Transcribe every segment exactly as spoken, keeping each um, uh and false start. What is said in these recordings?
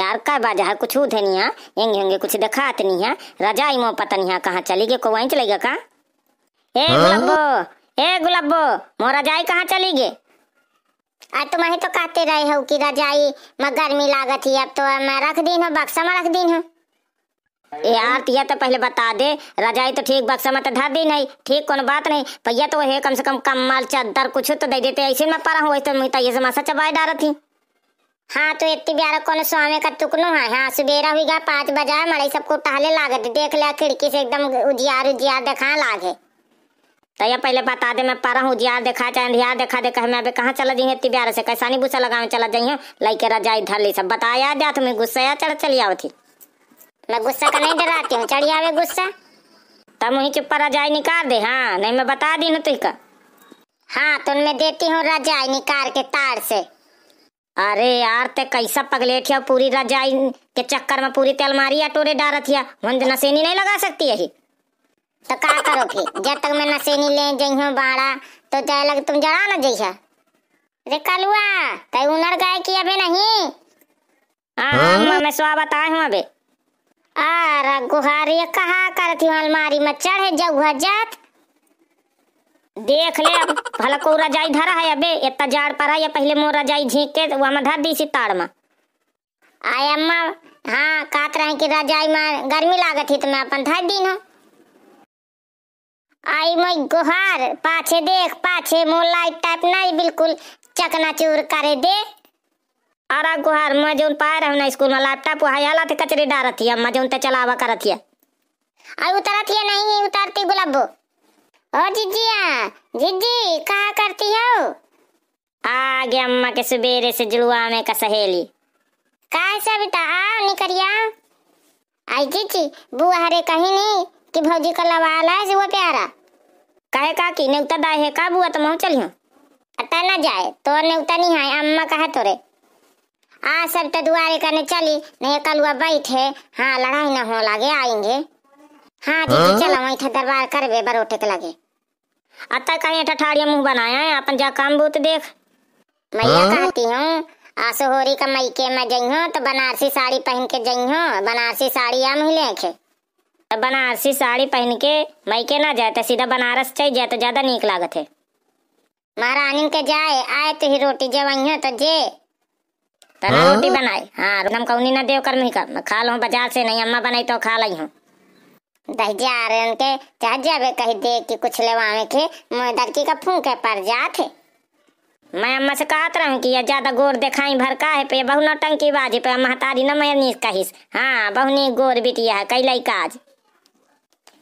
अरे का बाजा है, कुछ उधे नहीं है, एंगे एंगे कुछ देखात नहीं है। रजाई मो पता नहीं है कहाँ चली गई, को वहीं चली गई का? ए गुलाबो, ए गुलाबो, मो रजाई कहाँ चली गई? आ तुम ही तो कहते रहे हो कि रजाई में गर्मी लागत ही, अब तो मैं रख दीन हो, बक्सा में रख दीन हो। ए यार, तिया तो पहले बता दे, रजाई तो ठीक बक्सा में तो धर दीन है, ठीक कोनो बात नहीं, पहिया तो है कम से कम कम्बल चद्दर कुछ तो दे देते, ऐसे में परा हूँ, वैसे तो मुँह तैये से मसा चबाए डारत ही। हाँ, तो इतनी प्यारा कोनो स्वामी का तुकनो है। हाँ, सुबेरा हुई गा, पाँच बजा, मड़ई सबको टहले लागत, देख ले खिड़की से एकदम उजियार उजियार देखा लागे। तो ये पहले बता दे, मैं परहूँ उजियार देखा चाहे अंधियार देखा दे, कहे मैं अबे कहाँ चला जइहूँ इतनी प्यारा से, कैसानी भूसा लगावे चला जइहूँ, लइके रजाई धर ली सब बताया जा, तुम्हें गुस्सा या चढ़ चली आवत ही। मैं गुस्सा का नहीं डराती हूँ, चढ़ी आवे गुस्सा। तब वहीं चुप्पा रजाई निकाल दे, हाँ, नहीं मैं बता दी हूँ तुझका। हाँ, तो मैं देती हूँ रजाई निकाल के तार से। अरे यार, ते कैसा पगलेट है, पूरी रजाई के चक्कर में पूरी ते अलमारी अटोरे डारत हिया, वंद नसेनी नहीं लगा सकती यही। तो का करो फिर, जब तक मैं नसेनी ले जइहूँ बाड़ा, तो जाए लगे तुम जड़ा न जइहा। रे कलुआ, तै उनर गए कि अबे नहीं? हाँ, हाँ? मैं, मैं स्वागत आए हूँ अबे। अरे गुहार, ये कहा करत ही अलमारी में चढ़े जउहा जात। देख ले अब, भला को रजाई धरा है अबे, इतना जाड़ पड़ा है, पहले मोर रजाई झींक के वहाँ धर दी सी ताड़ में। आय अम्मा, हाँ, कहत रहे कि रजाई में गर्मी लागत ही तो मैं अपन धर दीन हो। आई मैं गुहार, पाछे देख, पाछे मोर लाइट टाइप नहीं बिल्कुल चकनाचूर करे दे। अरे गुहार, मैं जौन पाए रहूँ ना स्कूल में लैपटॉप, वहाँ आला थे कचरे डारत ही, अम्मा जौन ते चलावा करत हिया। आई उतरत हिया नहीं, उतरती गुलाबो। ओ जिज्जिया, जिज्जी, का करती हो? आ गया अम्मा के सुबेरे से जुड़वा में का सहेली। काहे सविता, आओ निकरिया। आई जीजी, बुआ हरे कहीं नहीं कि भौजी का लवाल है जुआ प्यारा। काहे काकी, नेउता दाए है का बुआ, तो महू चलियो। अता ना जाए, तो नेउता नहीं है, अम्मा कहे तोरे। आ सब तो दुआरे करने चली, नहीं कलुआ बैठे, हाँ लड़ाई ना हो लागे आएंगे। हाँ जीजी, हाँ? चलो वहीं था दरबार करबे बरोटे के लगे। अत्ता कहीं ठठाड़िया मुँह बनाया है, अपन जा काम बूत देख। मैया हाँ? कहती हूँ, आसो होरी का मइके में जइहो तो बनारसी साड़ी पहन के जइहो, बनारसी साड़ी आम ही लेखे। तो बनारसी साड़ी पहन के मइके ना जाए, तो सीधा बनारस चल जाए, तो ज्यादा नीक लागत है। महारानिन के जाए, आए तो ही रोटी जवइहो तो जे। तना हाँ? रोटी बनाए। हाँ, नमकौनी ना देव कर मुही का, मैं खा लूँ बाजार से, नहीं अम्मा बनाई तो खा लई हूँ। दहिजार उनके चाहे जावे कही दे कि कुछ लेवावे के, मैं दरकी का फूंके पर जात है। मैं अम्मा से कहत रहूँ कि ये ज्यादा गोर देखाई भर का है पे, बहु नौटंकी बाजी पे, महतारी न मैं नी कहिस। हाँ, बहुनी गोर बिटिया है, कैलाई काज।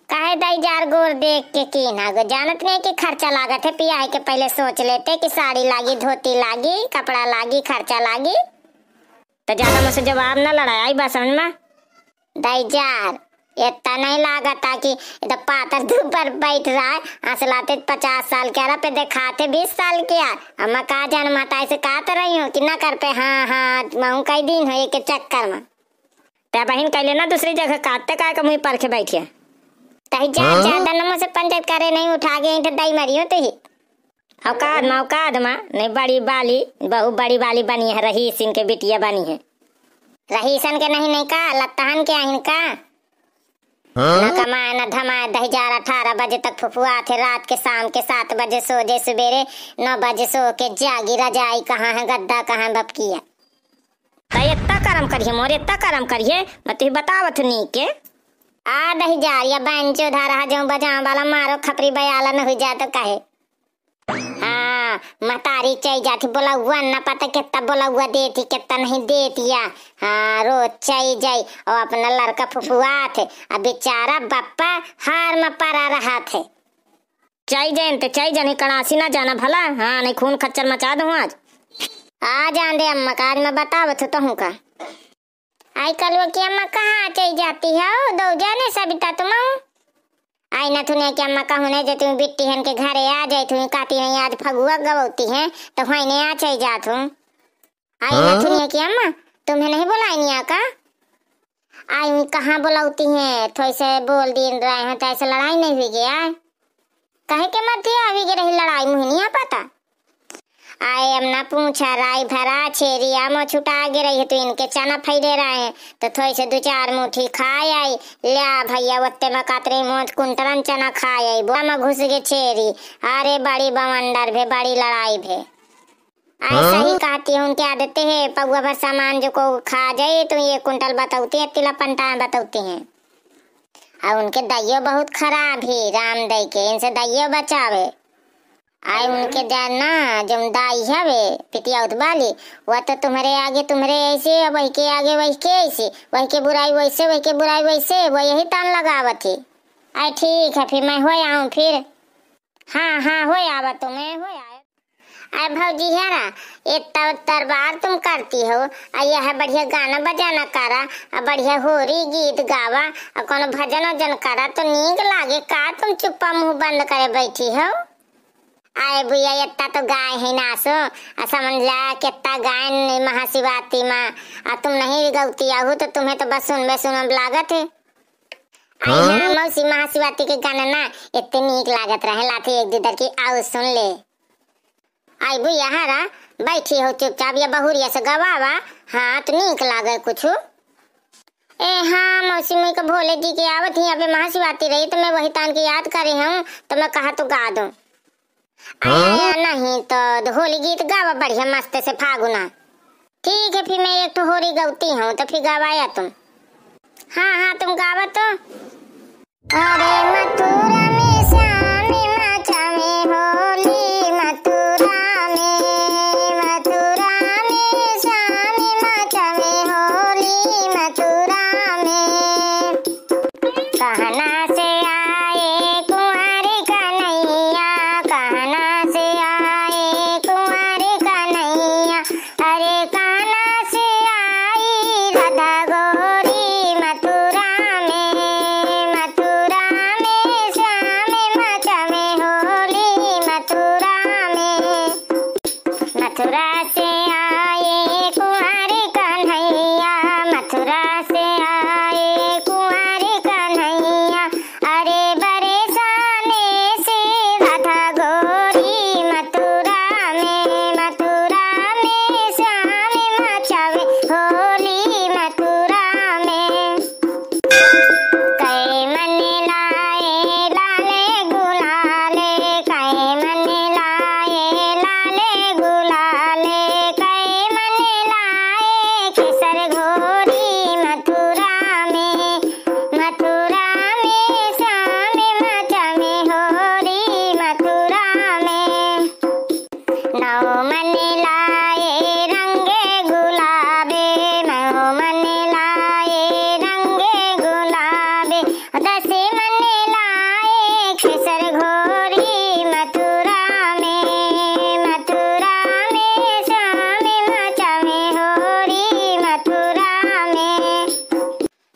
काहे दाई जार गोर देख के कीना गो? जानत नहीं कि खर्चा लागत है, पियाहे के पहले सोच लेते कि साड़ी लागी, धोती लागी, कपड़ा लागी, खर्चा लागी। तो ज्यादा मुझसे जवाब ना लड़ाई, आई बात समझ में? दाई जार, इतना नहीं लागता कि इधर पातर दुबर बैठ रहा है, असलाते पचास साल के, अरे पे दिखाते बीस साल के यार। अम्मा का जान, माता ऐसे कहत रही हूँ कि ना कर पे, हाँ, हाँ, महू कई दिन हो एक चक्कर में। तै बहिन कैले ना दूसरी जगह काटते काय के मुँह परखे बैठिया। तही जा, हाँ? ज्यादा नमो से पंचायत करे नहीं, उठा गए तो दई मरियो तो ही। औकात मा, औकात मा, नहीं बड़ी बाली, बहु बड़ी बाली बनी है, रहीसन के बिटिया बनी है। रहीसन के नहीं, नहीं का, लत्तहन के आहिन का? हाँ? न कमाए, न धमाए, दही जार अठारह बजे तक फुफुआ थे, रात के शाम के सात बजे सो जे, सुबेरे नौ बजे सो के जागी, रजाई कहाँ है, गद्दा कहाँ है, बपकिया। त एत्ता करम करिहे मोर, एत्ता करम करिहे, मैं तुही बतावत नी के। आ दही जारिया बहन चोधा रहा, जो बजाव वाला मारो खपरी बयाला न हुई जाए तो कहे। हाँ, महतारी चई जाती, बोलउआ न पता कितना बोलउआ देती, कितना नहीं देती या। हाँ, रोज चई जाई और अपना लड़का फुफुआत है। अब बेचारा बप्पा हार में परा रहत है। चाई जैन ते चाई जन, कड़ासी ना जाना भला। हाँ, नहीं खून खच्चर मचा दूँ आज। आ जान दे अम्मा का, आज मैं बतावत हूँ तोहूँ का। आई कलुआ की अम्मा कहाँ चई जाती हो? दो जाने सबिता तुम। आई नथुनिया की अम्मा कहूँ नहीं जे तुम बिट्टी हन के घरे आ जाए, तुम कहती नहीं आज फगुआ गवती हैं, तो वहीं ने आ चई जात हूँ। आई हाँ? नथुनिया की अम्मा, तुम्हें नहीं बुलाई निया का? आई हुई कहाँ बुलाती हैं, थोड़ी से बोल दिन रहे हैं तो ऐसे लड़ाई नहीं हुई गया। कहे के मत दिया हुई गे रही लड़ाई, मुझे नहीं आ पाता। आए अब ना पूछा, राई भरा छेरी आमो छुटा गे रही, तो इनके चना फैले रहे, तो थोड़ी से दो चार मुट्ठी खाए आई। ल्या भैया, ओत्ते में कातरे मोज कुंटलन चना खाए आई, बोरा में घुस गे छेरी। अरे बड़ी बवंडर भे, बड़ी लड़ाई भे। आए हाँ? सही कहती हूँ, उनके आदते है, पौवा भर सामान जो को खा जाए, तो ये कुंटल बतौती है, तिला पंटा बतौती हैं। और उनके दाइयो बहुत खराब है, राम दाई के, इनसे दाइयो बचावे। आए उनके जाना, जो दाई हवे, पितिया उतबाली, वह तो तुम्हरे आगे तुम्हरे ऐसे, अब वही के आगे वही के ऐसे, वही के बुराई वैसे, वही के बुराई वैसे, वह यही तान लगावत है। आए ठीक है, फिर मैं हो आऊँ फिर। हाँ, हाँ, हो आवा तुम्हें, हो आए। आए भौजी हेरा, इतना दरबार तुम करती हो, आ यह बढ़िया गाना बजाना करा, आ बढ़िया होरी गीत गावा, आ कोनो भजन वजन करा तो नीक लागे। का तुम चुप्पा मुँह बंद करे बैठी हो? आए बुइया, इतना तो गाए है नासो, आ समझ ला कितना गायन महाशिवरात्रि मा, आ तुम नहीं गौती आहू तो तुम्हें तो बस सुनबे सुनब लागत है। आई हाँ? हाँ मौसी, महाशिवरात्रि के गाना ना इतने नीक लागत रहे, लाथी एक दीदर की आओ सुन ले। आई बुइया हेरा, बैठी हो चुपचाप, या बहुरिया से गवावा, हाँ तो नीक लागे कुछ। ए हाँ मौसी, मुई के भोले जी के आवत ही, अबे महाशिवरात्रि रही तो मैं वही तान के याद करे हूँ, तो मैं कहा तो गा दूँ। हाँ? आया नहीं तो होली गीत गावा बढ़िया मस्त से फागुना। ठीक है, फिर मैं एक ठो होरी गौती हूँ, तो फिर गवाया तुम। हाँ, हाँ, तुम गावा तो। अरे मथुरा में श्याम मचावे होली, मथुरा में, मथुरा में श्याम मचावे होली, मथुरा में। कहना से आए कुंवर कन्हैया, कहना से आए कुंवर कन्हैया, अरे कहना से आई राधा गोरी मथुरा में, मथुरा में श्याम मचावे होली मथुरा में। मथुरा से आए कुंवर कन्हैया, मथुरा से आए कुंवर कन्हैया, अरे बरसाने से राधा गोरी मथुरा में, मथुरा में श्याम मचावे होली मथुरा में। कै मन लाए लाल गुलाल, कै मन लाए लाल गुलाल, कै मन लाए केसर घोरी मथुरा में, मथुरा में श्याम मचावे होरी मथुरा में। नौ मन लाए रंग गुलाबे, नौ मन लाए रंग गुलाबे, दस मन लाए केसर घोरी मथुरा में, मथुरा में श्याम मचावे होरी मथुरा में।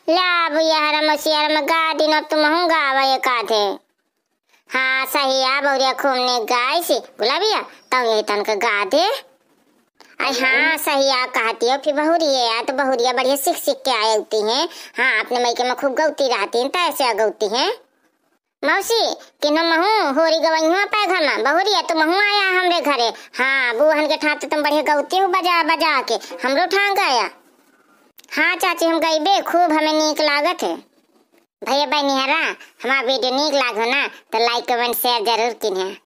ला बुइया हेरा मौसी हेरा, मैं गा दिन, अब तुमहूँ गावा एक आधे। हाँ सहिया बहुरिया खूब नीक गाइसी गुलाबिया, तौ यही तनका गा दे। आई हाँ सहिया कहती हो फिर बहुरिया, या तो बहुरिया बढ़िया सीख सीख के आए होती हैं। हाँ अपने मइके में खूब गौती रहती हैं, तैसे गौती हैं। मौसी, किन्हो महू होरी गवइहो अपने घर में, बहुरिया तो महू आया हमरे घरे। हाँ बूहन के ठाते तुम बढ़िया गौती हो बजा बजा के, हमरो ठान गया। हाँ चाची हम गईबे, खूब हमें नीक लागत है। भैया बहनी हरा, हमार video नीक लागो ना तो like comment share जरूर किन्हे।